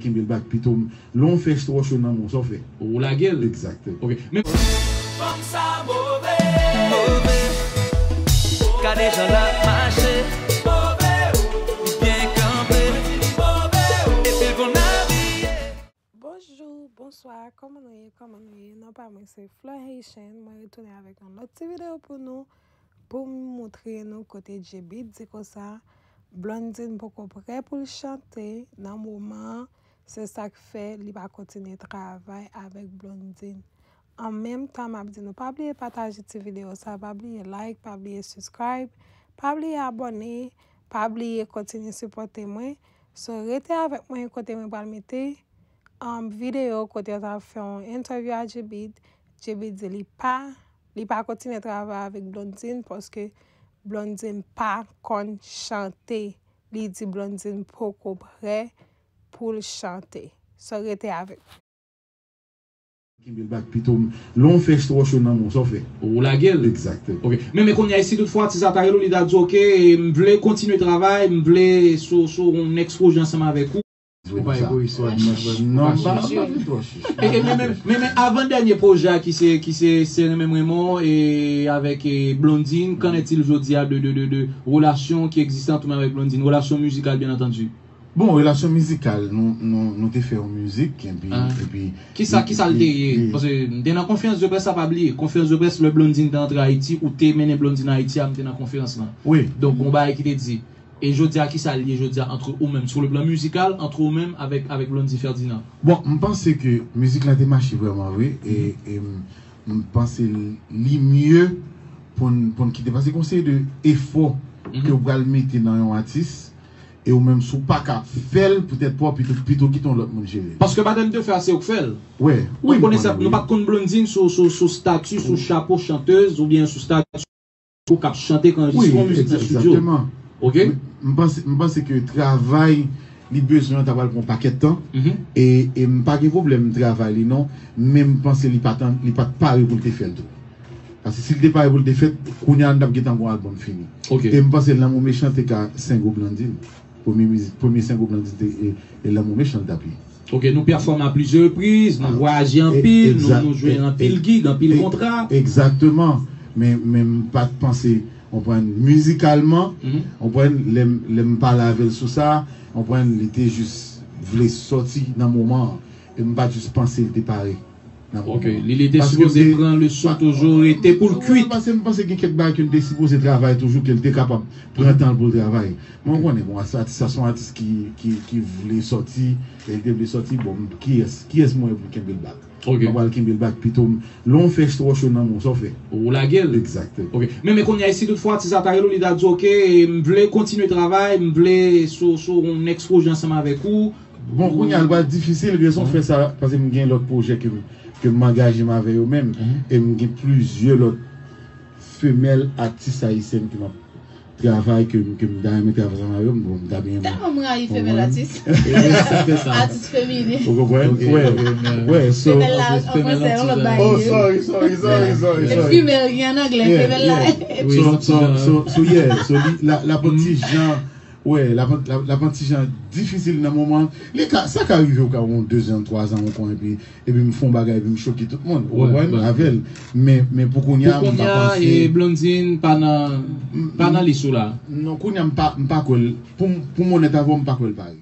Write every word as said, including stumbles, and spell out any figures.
Kenbe l bak pito. Lè w fè twò cho nan men w, sa w fè? Ou lage l. Egzakte. Ok. Men fanm sa move. Move. Gade jan l ap mache. Move. Li byen kanpe. Epi l konn abiye. Bonjou, bonswa, kòman nou ye, kòman nou ye? Non pa mwen se Fleur Haitian, mwen retounen avèk yon lòt ti videyo pou nou, pou m moutre nou kote Djebit di konsa, Blondine poko prè pou l chante nan moman an, se sa k fè li pa kontinye travay avèk Blondine. An menm tan, m ap di nou pa bliye pataje ti videyo sa, pa bliye like, pa bliye subscribe, pa bliye abòne, pa bliye kontinye sipòte mwen. So, rete avèk mwen kote mwen pral mete um, videyo kote yo t ap fè yon entèvyou a Djebit. Djebit di li pa, li pa kontinye travay avèk Blondine paske Blondine pa konn chante. Li di Blondine poko prè pou l chante. So, rete avèk mwen. Kenbe l bak pito. Lè w fè twò cho nan men w, sa w fè? Ou lage l. Egzakte. Ok. Men, men kounye a, si toutfwa atis la ta rele w, li ta di, ok, m vle kontinye travay, m vle sou, sou yon next pwojè ansanm avèk ou. Ou pa egoyis, wè, mwen, mwen, non, mwen pa, mwen pa vle twò chich. E, e, men, men, men, men avan dènye pwojè a ki se, ki se, se renmen m renmen w, e avèk, e, Blondine, qu'en est-il jodi a de, de, de, de relasyon ki egziste ant ou menm avèk Blondine, relasyon mizikal, byen antandi? Bon, relasyon mizikal, nou, nou, nou te fè yon mizik, epi, epi, kisa, kisa l te ye? Paske m te nan konferans de près la, pa bliye. Konferans de près, lè Blondine te antre Ayiti, ou te mennen Blondine Ayiti a, m te nan konferans lan. Wi. Donk, gon bagay ki te di. E jodi a, kisa l ye jodi a ant ou menm, sou le plan mizikal, ant ou menm avèk, avèk Blondy Ferdinand? Bon, m panse ke mizik la te mache vrèman vre, e, e m, m panse li mye pou n, pou n kite, paske gon seri de efò ke w pral mete nan yon atis, e ou menm si w pa ka fè l poutèt pa w, pito, pito kite yon lòt moun jere l. Paske batèm de fè a, se ou k fè l. Wi, wi, m konnen sa. Nou pa t konn Blondine sou, sou, sou stati, sou chapo chantèz, oubyen sou stati ou k ap chante, k anrejistre yon mizik nan estidyo. Egzakteman. Ok? M, m panse, m panse ke travay li bezwen an ta pral pran yon pakèt tan. E, e m pa gen pwoblèm travay li non, men m panse li pa t, li pa t pare pou l te fè l tou. Paske si l te pare pou l te fè l, kounye a n t ap gentan gon albòm fini. Ok. E m panse Lanmou Mechan te ka sengo Blondine. Premye mizik, premye sengo Blondine te, e, e Lanmou Mechan l t ap ye. Ok, nou pèfòme a plizyè repriz, nou vwayaje anpil, nou, nou jwe anpil gig, anpil kontra. Egzakteman. Men, men m pa t panse, w konprann, mizikalman, w konprann, lè m, lè m pale avè l sou sa, w konprann, li te jis vle sòti nan moman an. E m pa t jis panse l te pare. Ok, li, li te sipoze pran leson toujou, rete pou l kwit. Paske m panse gen kèk bagay ke l te sipoze travay toujou, ke l te kapab pran tan l pou l travay. Men w konnen, bon, atis la se yon atis ki, ki, ki vle sòti, e l te vle sòti, bon, kiyès, kiyès mwen pou kenbe l bak? Ok. Mwen pral kenbe l bak pito. Lè w fè twò cho nan men w, sa w fè? Ou lage l. Egzakte. Ok. Men, men kounye a, si toutfwa atis la ta rele w, li ta di, ok, m vle kontinye travay, m vle sou, sou yon next pwojè ansanm avèk ou. Bon, kounye a, l pral difisil, rezon fè sa, paske m gen lòt pwojè ke m, ke m angaje m avè yo menm, e m gen plizyè lòt femèl atis ayisyèn ke m ap travay, ke m, ke m ta renmen travay ansanm avè yo, bon, m ta byen renmen. Tèlman m rayi femèl atis. Atis feminen. Ou konprann? Wè, wè, so. Femèl la, an fransè, yon lòt bagay. Oh, sorry, sorry, sorry, sorry, sorry. Female, an anglè, femèl la. So, so, so, so, yeah, so, li, la, la pran ti jan, wè, la pran, la, la pran ti jan difisil nan moman. Li ka, sa ka rive ou ka yon dezan, twazan, ou konn, epi, epi m fè yon bagay, epi m choke tout moun. Ou konprann? Avè l. Men, men pou kounye a, m pa panse. Pou kounye a, e, Blondine pa nan, pa nan lis ou la. Non, kounye a, m pa, m pa kwè l. Pou m, pou m onèt avè w, m pa kwè l pare.